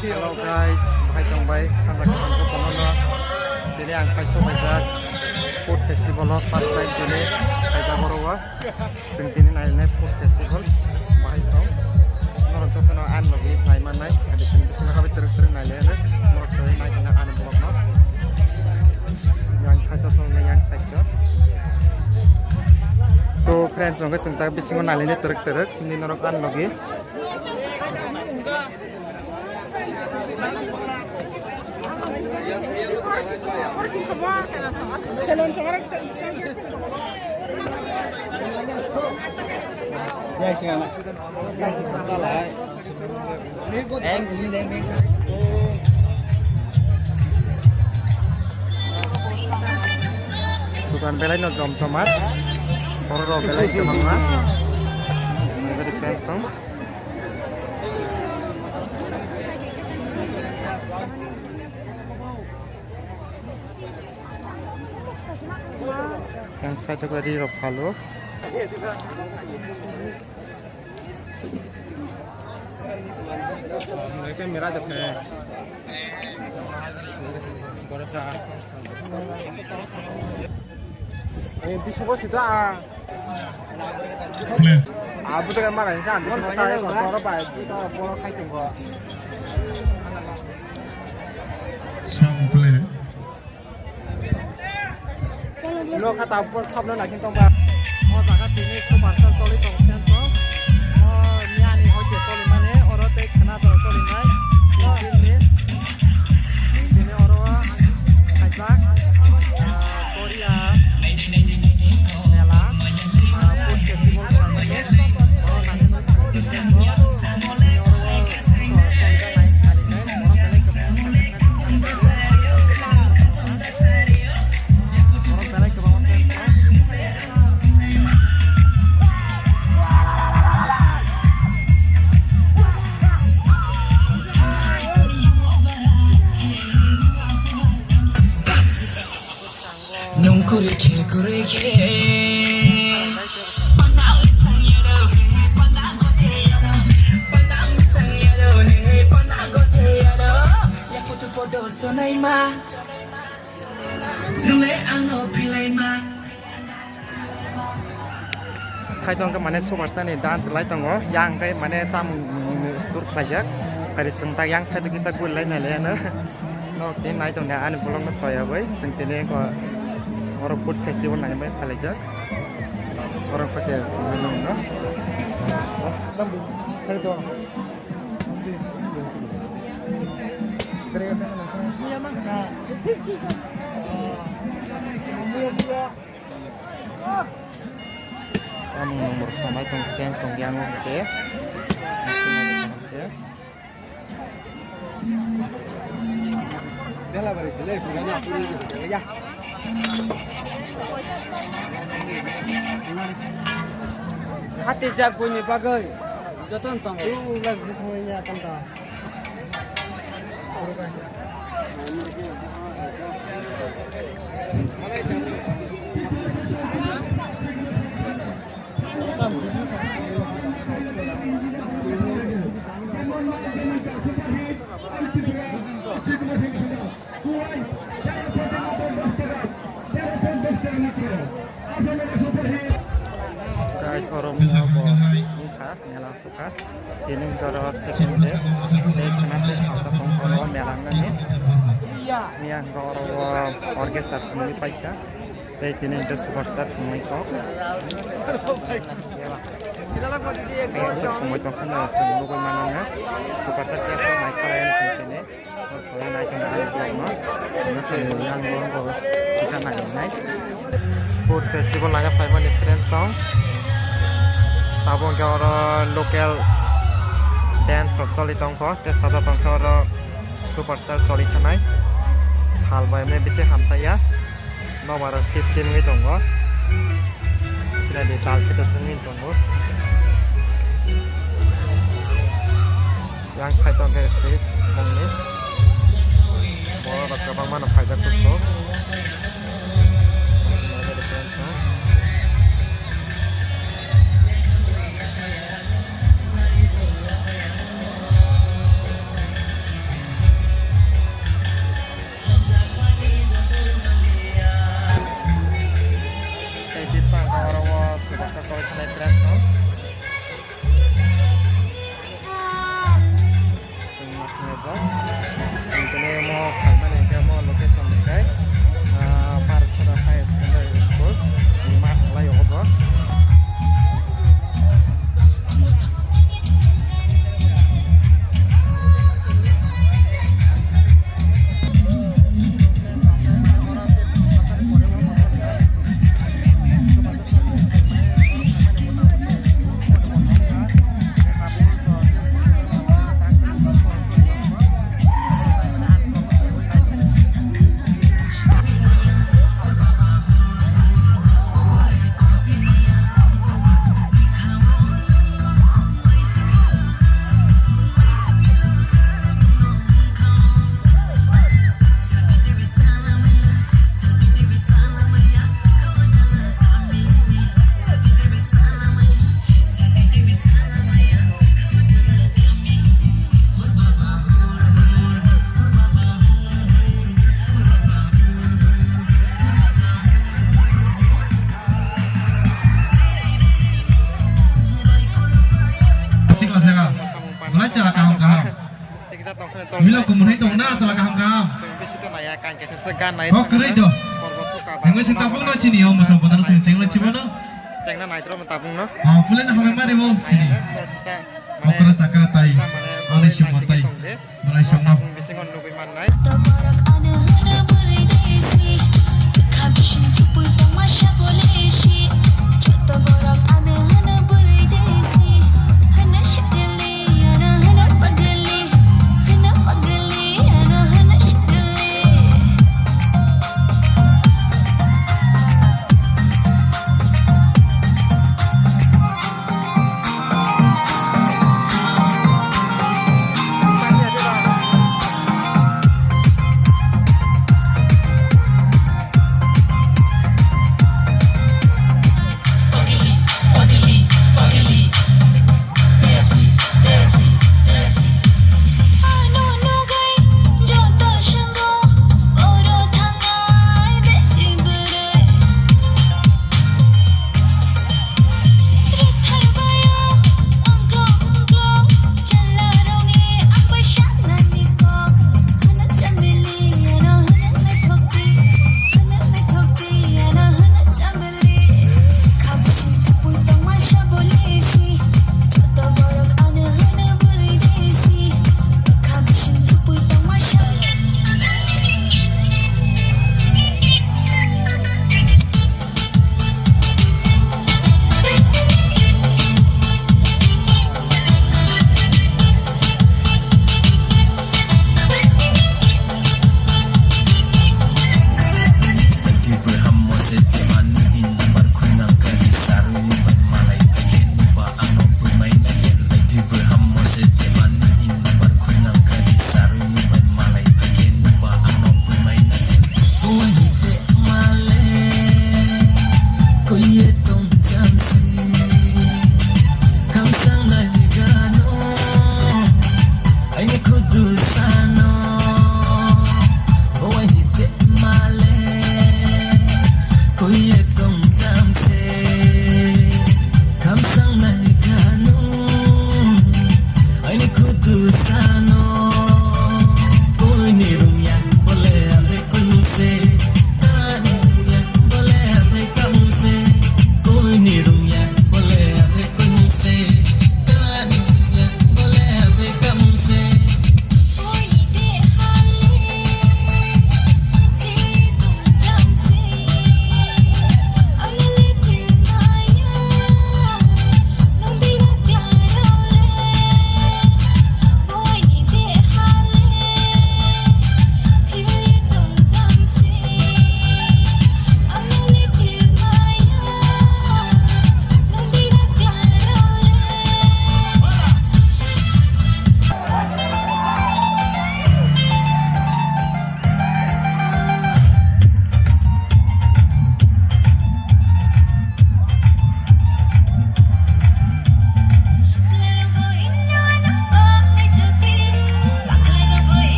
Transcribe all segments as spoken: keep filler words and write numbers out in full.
Hello guys, bahai tong bai, sanda kaham jotono no. Tini ang phai sobaijak food festival o first time tini khaijak oro o. Chwng tini nainai food festival bahai tong. Norok jotono ani logi nai mannai, adi chwng bisingo habai twrwk twrwk nai le norok soi nai tongna ani vlog no. Yang side o song yang side o. To friends, hwnkhe chwng ta bisingo nai le twrwk twrwk, tini norok ani logi. Dukan belai no jom jomar, borok rok belai kwbangma. Omo hai khe friends song. Yang side o ri rok phalo. Eh, bisingo sida. Ah, butuh kan marah, ini kan bisingo tayo, borok bai, borok khai tonggo. Sound play. Lo kha tabuk thopno naikin tongba. O jaga tini superstar choli tong tenso. O miyani hoite choli mani, oro tei khwna tong choli nai. O tini, tini oro khaijak, ah, Korea mela, ah, food festival khlaimani. Oro naikin tong tenso. Nung kuri khe kuri khe. Khaitong khe mane superstar ni dance lai tongo, yang khe mane samung nung nung stur khlaijak. Kari chwng tak yang side o kisa gul lai nai le ano. Nok tini nai tongni ani vlog no soya bai, chwng tini ko oro food festival nai bai phalaijak. Oro khe tei nung no. Samung number samai tong friends song yang oke. Khati jak buini bagwi joton tongo. Guys, oro wngkha mela sukha. Tini hwnkhe oro second day. Tei khwna tei salsa tong oro mela wngnani. Miya hwnkhe oro o orchestra phunugwi paikha. Tei tini hwnkhe superstar phunugwi kok. Kaisa swk swngwi tongkha no chwng nugwi mano wngkha. Superstar khe aswk mai khalai wngkha tini. Food festival naina phaimani friends song. Tabuk hwnkhe oro local dance rok choli tongkho, tei sada tongkhe oro superstar choli thanai. Sal bai mane bisi hamtaiya. Nokbar rok sip sip wngwi tongo. Sila di tal khe to swngwi tongo. Yang side o hwnkhe stage bongni. Borok rok kwbangma no phaijak kusu. Milo kumunai tong na, chala kaham kaham. Bisi to naya, kan khe se gan nai. Hok kwrwi do. Hengwi se tabuk no sini, o mosong bodol sini, chenglo chibono. Chengna nai tro tabuk no. O, pule na hamai mari bo sini. Okra chakra tai. Ani simo tai. Malai songno. Bisi ngon nugui mannai.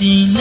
It's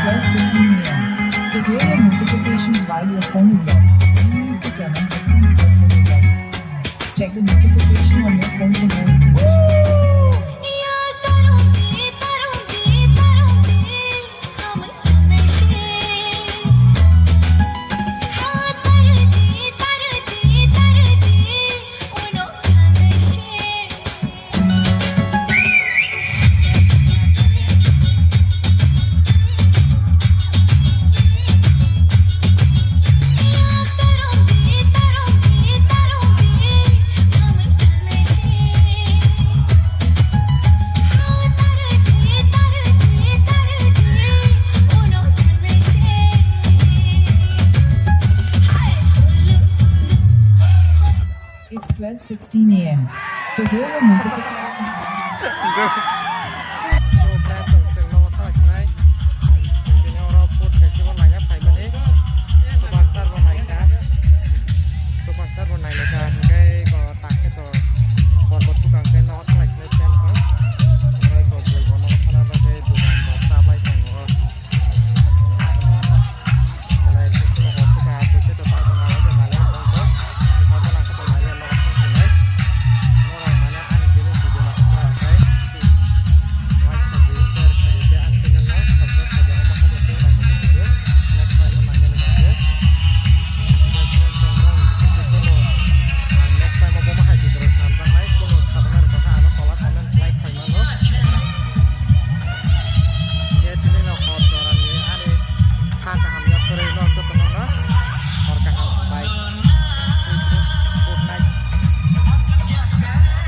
twelve fifteen a m. To hear your notifications while your phone is locked, unmute the camera and press the results. Check the notification on your phone for more information. It's twelve sixteen a m. To hear your notification.